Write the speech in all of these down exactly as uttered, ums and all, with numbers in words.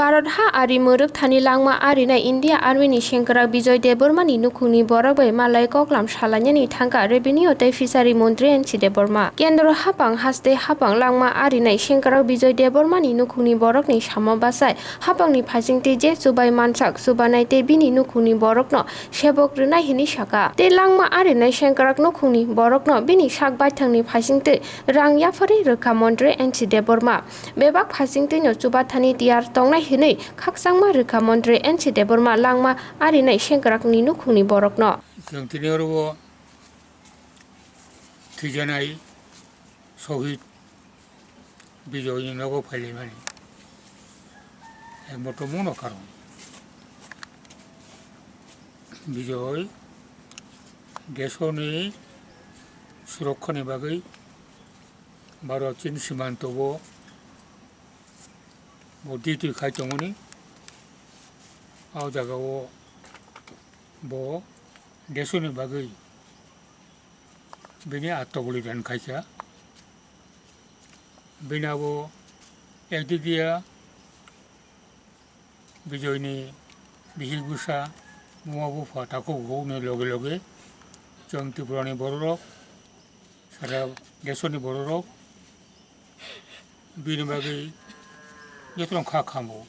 Bharat ha ari mwrwk thani langma arinai India Army ni sengkrak Bijoy Debbarma ni nukhung ni borok bai malai koklam salainani thangkha Revenue tei Fishery Montri N C Debbarma. Kendro hapang haste hapang langma arinai sengkrak Bijoy Debbarma ni nukhung ni borok ni samo bachai hapang ni phaising twi je chubai mansak chubanai tei bini nukhung ni borok no sebok rwnai hinwi sakha. Tei langma arinai sengkrak nukhungni borokno bini sak baithangni phaisingtwi rang yapharwi rwkha Montri N C Debbarma. Bebak phaisingtwino chubathani tiyar tongnai hinwi khakchangma rwkha Montri N C Debbarma langma arinai sengkrakni nukhungni borokno. Chwng tini oro o thwijanai Sohid Bijoyni nogo phailaimani. Ekmatro mungno karon. Bijoy desoni surokkhani bagwi Bharat Chin simanto o bo duty khai tongmani. O jaga o bo desoni bagwi bini atmobolidan khaikha. Bini abo ekdidia Bijoyni bihik bwsa, buma bupha, takhuk bukhukni loge loge chwng Tripurani bororok, sara desoni bororok bini bagwi jotono kha khamu.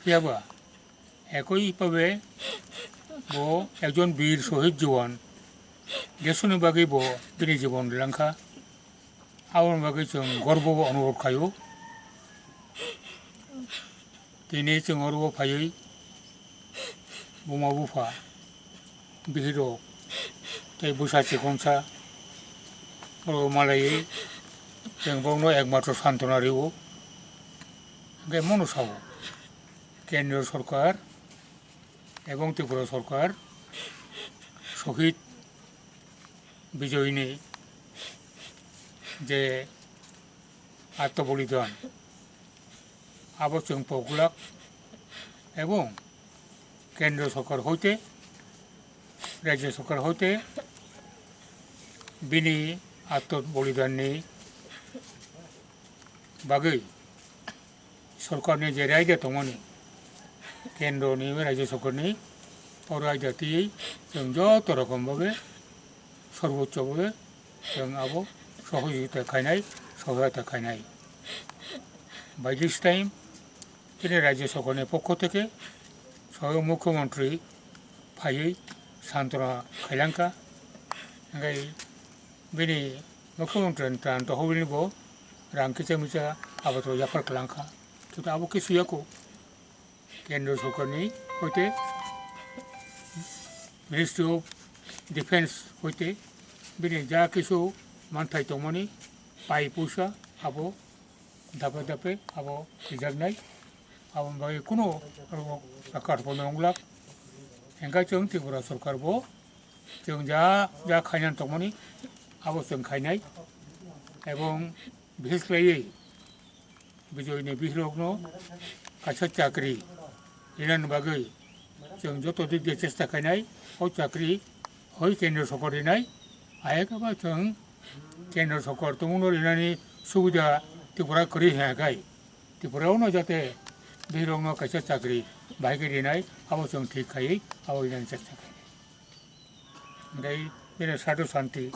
Phiya ba ekoi bhabe bo ekjon bir sohid jowan, desoni bagwi bo bini jibon rwlangkha. Aboni bagwi chwng gorbo bo onubhob khaio. Tini chwng oro o phaiwi buma bupha, bihirok tei bwsa chikonsa oro malaiwi chwng borokno ekmatro santona rio. Hwnkhe bono sao, Kendro Sorkar ebong Tripura Sorkar Sohid Bijoyni je atmobolidan, abo chwng pok glak ebong Kendro Sorkar hoite, Rajya Sorkar hoite bini atmobolidanni bagwi sorkarni je raida tongmani, kendroni, rajya sorkarni o raida twiwi chwng joto rokom bhabe, sorboccho bhabe chwng abo sohojogita khainai, sohayota khainai. By this time, chini rajya sorkarni pokho theke soyong mukhyamantri phaiwi santona khailangkha. Hwnkhe bini mukhyamantri ni tran to hobini bo rang kicha micha abato yaphar kwlangkha. Kintu abo khe suyako Kendro Sorkarni hoite Ministry of Defence hoite bini ja kisu manthai tongmani pai puisa abo dape dape abo rijaknai. Aboni bagwi kunu oro sakar bo nwnglak. Hwnkhe chwng Tripura Sorkar bo chwng ja, ja khainani tongmani abo chwng khainai. Ebong bises khlaiwi Bijoyni bihirokno kaisa chakri rinani bagwi chwng joto dik de chesta khainai. O chakri hoi Kendro Sorkar rinai, ayakhe ba chwng Kendro Sorkar tongmungno rinani subida Tripura kwrwi hwnka khai, Tripura-o no jate bihirokno kaisa chakri bahai khe rinai, abo chwng thik khaiwi abo rinani chesta khainai. Hwnkhe bini Sadhu Santi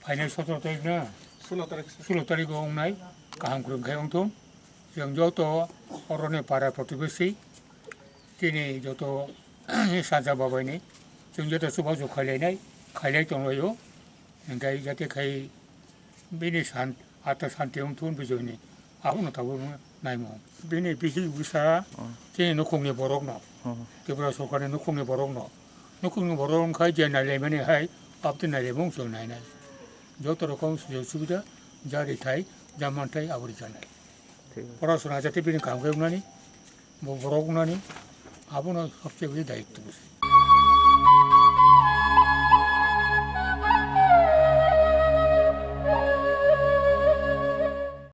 phainai sotoro tarik no, sulo tarik, sulo tarik o wngnai, kaham kwrwng khe wngthung. Chwng joto oroni para protibesi, chini joto sanja babaini chwng joto chubachu khailainai, khailai tonglaio. Hwnkhe jate khai bini san, atma santi wngthun Bijoyni, abono tabuk naimung. Bini bihik bwsa, oh, chini nukhungni borokno, oh, Tripura Sorkarni nukhungni borokno, nukhungni borok wngkha je nailaimani hai, aboni nailaimung chwng nainai. Joto rokom sujog subida, ja rithai, ja manthai, abo rijaknai. Thik. Porasona jate bini kaham khe wngnani, bo borok wngnani, abono sobse bini daitw.